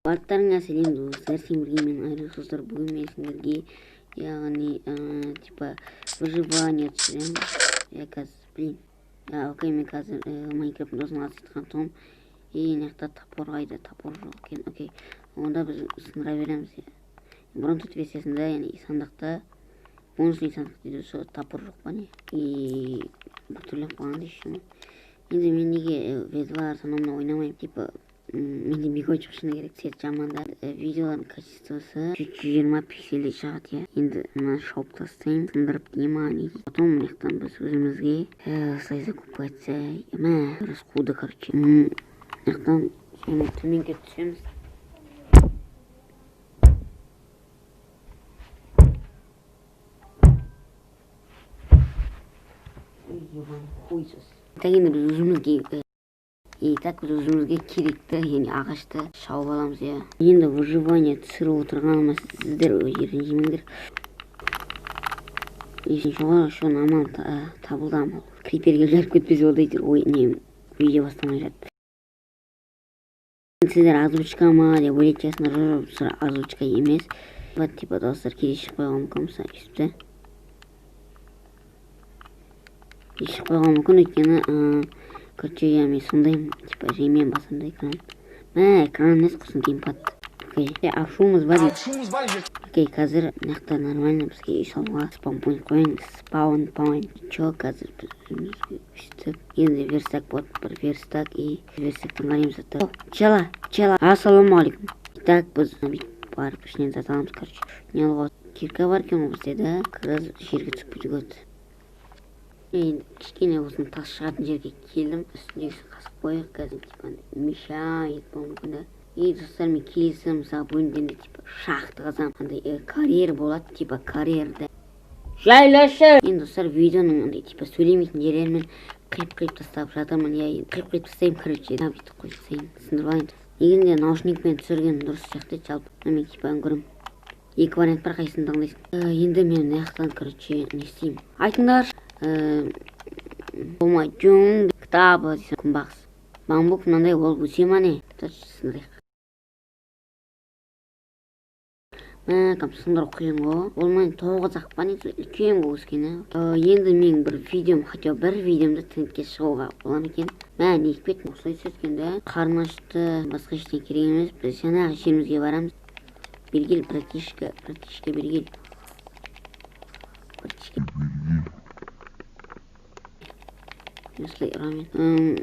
Барлықтарыңа сәлем достар, сен бірге мен Айрықсыздар. Бүгін мен сендерге, яғни, типа выживание түсіремін. Я қазір, блин, окей, мен қазір Майнкрафттың досым азайтқан соң, и мына жақта топор қайда, топор жоқ екен, окей. Онда біз сындыра береміз. Бұрын төрт версиясында, яғни сандықта, бонусный сандық дейді, сол топор жоқ па не? И біртүрлі қойғанда еще. Енді мен неге Ведвар санамна ойнамаймын, типа менде микрофон шыны керек, цвет жаман да. Видеолардың качествосы 320 пиксельде шығады, иә. Енді мына шауып тастаймын, сындырып дей ма, не дейді. Потом мына жақтан біз өзімізге осылай закупаться, мә, рас қуды, короче. Мына жақтан соны төменге түсеміз. Хуй сос. Так, енді біз өзімізге, и так біз өзімізге керекті, яғни ағашты шауып аламыз, иә. Енді выживание түсіріп отырғаныма сіздер ренжімеңдер. Есін жоғары еще аман табылды амал. Криперге жарып кетпесе болды әйтеуір, ой, не, видео бастамай жатты. Сіздер озвучка ма деп ойлайтын шығарсыңдар. Жоқ, жоқ, достар, озвучка емес. Вот, типа, достар, кейде шығып қойған мүмкін, мысалы, өйстіп те. Шығып қойған мүмкін, өйткені, короче, я мен сондаймын, типа, жаймен басамын да экран. Мә, экран емес, құрсын геймпад. Окей, ашуымыз бар дейді. Ашуымыз бар дейді. Окей, қазір мына жақта нормально бізге үй салуға спаун пойнт қояйын. Спаун пойнт. Чё, қазір біз өзімізге өйстіп. Енді верстак болады, бір верстак и верстактан қараймыз заттар. О, чела, чела, ассалаумағалейкум. Итак, біз бүйтіп барып ішінен зат аламыз, короче. Не алуға? Кирка бар екен ғой бізде, да? Как раз жерге түсіп кетуге болады. Енді кішкене болсын тас шығатын жерге келдім. Үстіндегісін қасып қояйық қазір, типа, андай мешает болуы мүмкін да. И достар, мен келесі мысалы бөлімдерінде типа шахта қазамын, андай карьер болады, типа карьерді. Жайлашы! Енді достар, видеоның андай типа сөйлемейтін жерлерімен қиып-қиып тастап жатырмын, иә, енді қиып-қиып тастаймын, короче, да, бүйтіп қойып тастайын, сындырып алайын. Негізінде наушникпен түсірген дұрыс сияқты жалпы. Мен типа көремін. Екі вариант бар, қайсысын таңдайсың? Енді мен мына жақтан, короче, не істеймін? Айтыңдаршы. Болмай, джунгли, кітабы дейсің, күнбағыс. Бамбук мынандай болып өсе ма не? Сындырайық. Мә, кәдімгі сындыру қиын ғой. Ол мына тоғыз ақ па не, үлкен болып өскені. Енді мен бір видеом, хотя бы бір видеомды трендке шығуға бола ма екен? Мә, не етіп кеттім? Осылай түседі екен да. Қарны ашты, басқа ештеңе керек емес. Біз жаңағы жерімізге барамыз. Бері кел, братишка, братишка, бері кел. Братишка. Осылай ұрамын.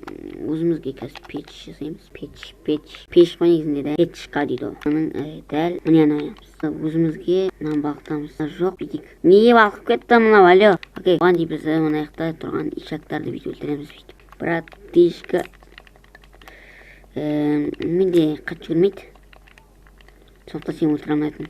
Өзімізге қазір пеш жасаймыз. Пеш, пеш, пеш қой негізінде да. Печка дейді ғой. Оның дәл міне ана аямыз. Өзімізге мынаны балқытамыз. Жоқ, бүйтейік. Неге балқып кетті мынау, алло? Окей, оған дейін біз мына жақта тұрған ишактарды бүйтіп өлтіреміз бүйтіп. Братишка. Менде қатты жүгірмейді. Сондықтан сені өлтіре алмайтын.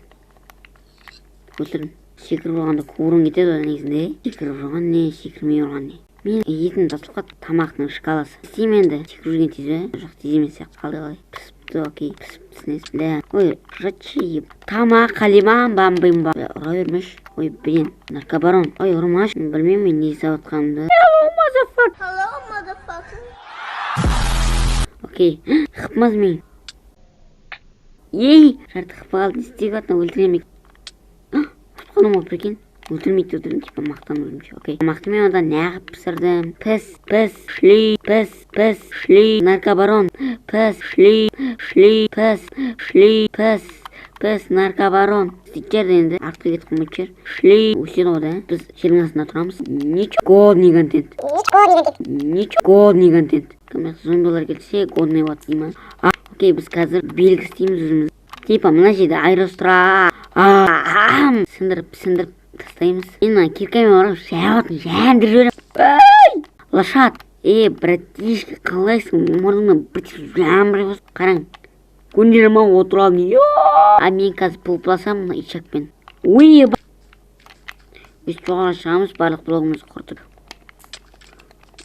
Өлтірдім. Секіріп ұрғанда курың кетеді ғой негізінде. Секіріп ұрған не, секірмей ұрған не. Мен етін тасып қалды тамақтың шкаласы. Істеймін енді. Секіріп жүрген тез бе? Жоқ, тез емес сияқты. Қалай қалай. Пісіпті, окей. Пісіп түсінесіз. Бля. Ой, жатшы. Тамақ қалиман бам бим бам. Бля, ұра бермеш. Ой, блин. Наркобарон. Ой, ұрмаш. Білмеймін мен не жасап жатқанымды. Hello, motherfucker. Hello, motherfucker. Окей. Қыпмаз мен. Ей, жарты қыпа қалды. Не істеп жатыр? Өлтіре ме? Құтқаным ғой, прикинь. Өлтірмейді деп отырмын, типа мақтанып өзімше. Окей. Тамақты мен одан неғып пісірдім? Піс, піс, шли, піс, піс, шли, наркобарон. Піс, шли, шли, піс, шли, піс, піс, наркобарон. Істейтін жерде енді артқа кетіп қалмайтын жер. Шли, өседі ғой да. Біз жердің астында тұрамыз. Ничего, годный контент. Ничего, годный контент. Кім зомбилар келсе, годный болады дей ма? А, окей, біз қазір белгі істейміз өзіміз. Типа мына жерде айрос тұра. Сындырып, сындырып тастаймыз. Мен мына киркамен барып жабатын жандырып жіберемін. Ай! Лошад. Ей, братишка, қалайсың? Мұрныңнан бір тиіп жамырай басып. Қараң. Көндере ма отыра алдым. Йо! А мен қазір пылпыласам мына ишакпен. Ой, еба. Өстіп жоғары шығамыз, барлық блогымызды құртып.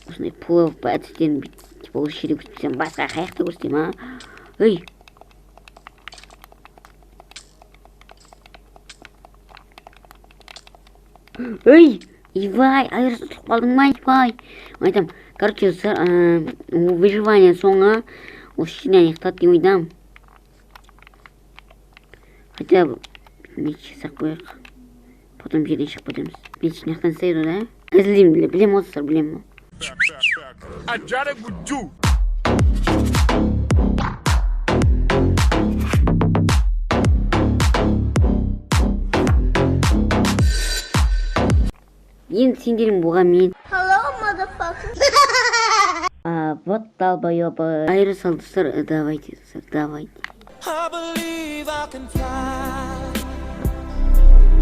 Осындай PvP әдістерін бүйтіп, типа, осы жерде көрсетсем, басқа қай жақта көрсетемін, а? Ей! Ей! Ивай, айырыс ұтылып қалдың ба, Ивай? Айтам, короче, достар, выживание соңы осы жерден аяқталады деп ойдамын. Хотя бы меч жасап қояйық, потом жерден шығып кетеміз. Меч мына жақтан істейді ғой, да? Әзілдеймін, білемін ғой, достар, білемін ғой. Ajara Guju. Енді сендердің бұған мен Hello, motherfucker. А, вот долбоебы. Айыры сал, достар, давайте, достар, давайте. I believe I can fly.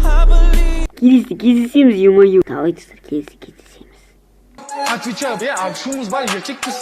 I believe. Келесі кездесеміз, ё-моё. Давайте, достар, келесі кездесеміз. Отвечаю, я, а шумыз бар, еркекпіз.